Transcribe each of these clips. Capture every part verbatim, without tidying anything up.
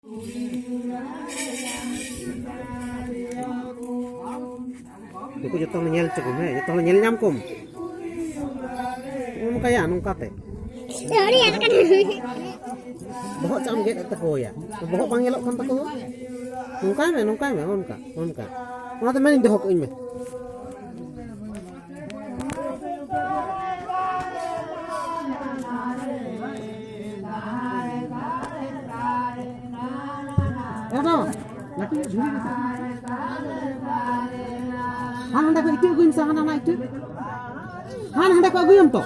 ᱱᱩᱠᱩ ᱡᱚᱛᱚ ᱦᱚᱲ ᱧᱮᱞ ᱦᱚᱪᱚ ᱠᱚᱢ, ᱦᱮᱸ, ᱡᱚᱛᱚ ᱦᱚᱲ ᱧᱮᱞ ᱧᱟᱢ ᱠᱚᱢ᱾ ᱱᱚᱝᱠᱟᱭᱟ, ᱱᱚᱝᱠᱟᱛᱮ᱾ ᱵᱚᱦᱚᱜ ᱪᱟᱜ ᱮᱢ ᱜᱮᱫ ᱮᱫ ᱛᱟᱠᱚᱣᱟ᱾ ᱵᱚᱦᱚᱜ ᱵᱟᱝ ᱧᱮᱞᱚᱜ ᱠᱟᱱ ᱛᱟᱠᱚᱣᱟ᱾ ᱱᱚᱝᱠᱟᱭ ᱢᱮ, ᱱᱚᱝᱠᱟᱭ ᱢᱮ, ᱚᱱᱠᱟ, ᱚᱱᱠᱟ᱾ ᱚᱱᱟᱛᱮ ᱢᱮᱱᱤᱧ ᱫᱚᱦᱚ ᱠᱟᱜ ᱟᱹᱧ ᱢᱮ᱾ ᱮ ᱵᱟᱵᱟ, ᱞᱟᱹᱴᱩ ᱧᱚᱜ ᱡᱷᱩᱲᱤ ᱨᱮ ᱥᱟᱵ ᱢᱮ᱾ ᱦᱟᱱᱟ ᱦᱟᱸᱰᱮ ᱠᱷᱚᱱ ᱤᱴᱟᱹ ᱟᱹᱜᱩᱭ ᱢᱮᱥᱮ, ᱦᱟᱱᱟ, ᱦᱟᱱᱟ ᱤᱴᱟᱹ᱾ ᱦᱟᱱᱟ ᱦᱟᱸᱰᱮ ᱠᱷᱚᱱ ᱟᱹᱜᱩᱭᱟᱢ ᱛᱚ᱾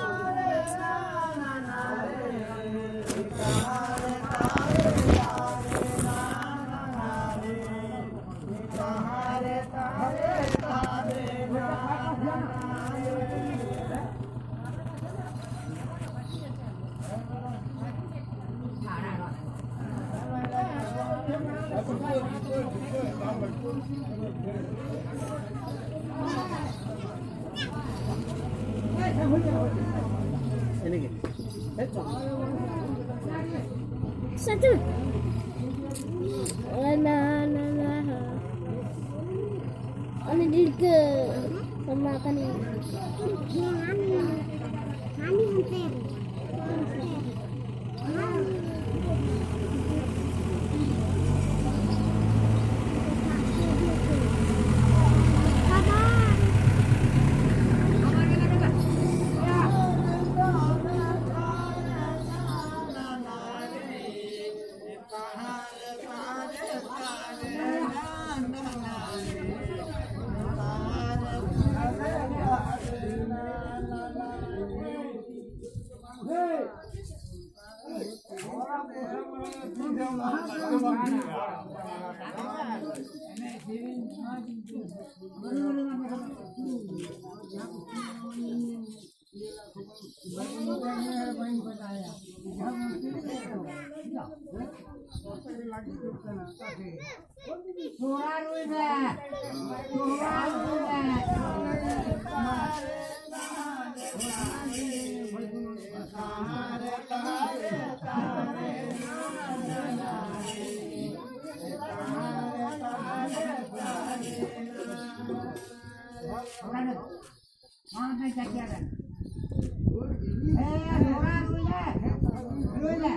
Satu. Wala na, na, na, ha. Ano dito? Sama ka ni. ᱦᱮᱸ, ᱫᱚᱦᱲᱟ ᱨᱩᱭ ᱢᱮ᱾ ᱨᱩᱭ ᱢᱮ᱾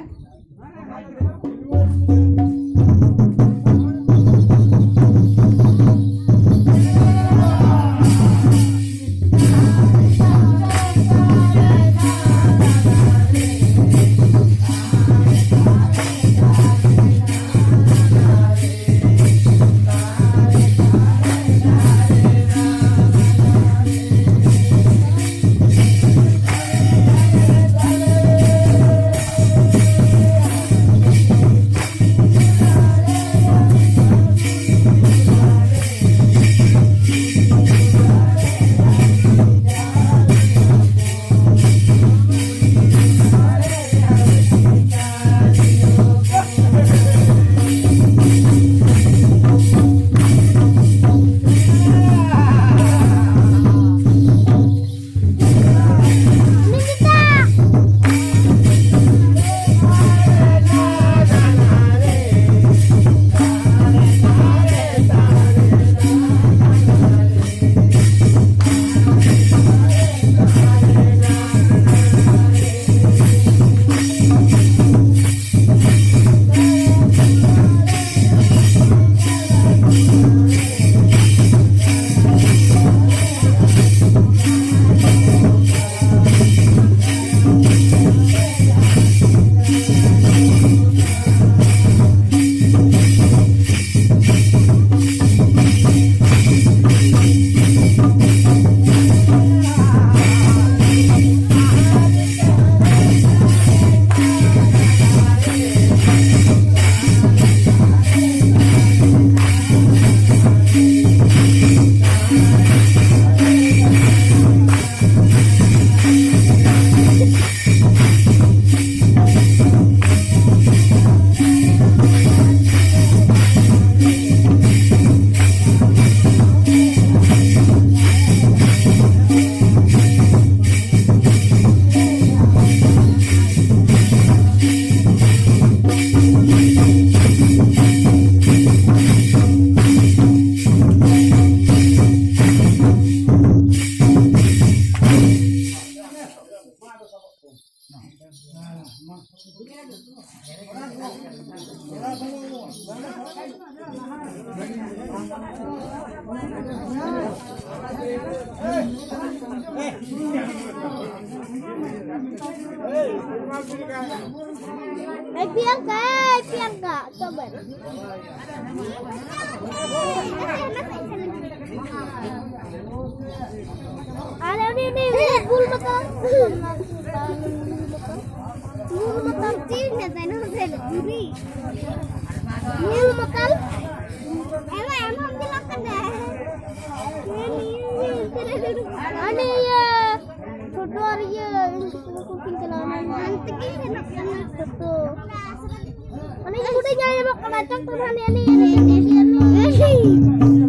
Hey, Bianca, hey, Bianca, coba. Ada ni, ni, ni, bul betul. Bul betul. Bul betul. Cina, saya nak saya nak buri. Bul betul. Emang, emang bilang kena. Ini, ini, ini. Ada ya. Foto hari ya. Ini foto kita lah. Nanti kita nak kena foto. Ini udah nyai mau kena cok tuh, ini, ini, ini, ini, ini.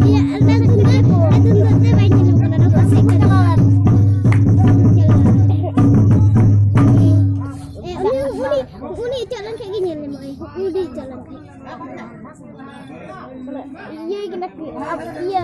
Iya, ada tuh, ada tuh, ada tuh, ada tuh, ada tuh, ada tuh. Eh, ᱩᱱᱤ, ᱩᱱᱤ, ᱩᱱᱤ ᱪᱟᱞᱟᱱ ᱠᱷᱟᱡ ᱜᱮ ᱧᱮᱞ ᱧᱟᱢᱚᱜᱼᱟᱭ᱾ ᱩᱱᱤ ᱪᱟᱞᱟᱱ ᱠᱷᱟᱡ᱾ ᱤᱭᱟᱹ ᱠᱟᱱᱟ ᱠᱚ, ᱤᱭᱟᱹ᱾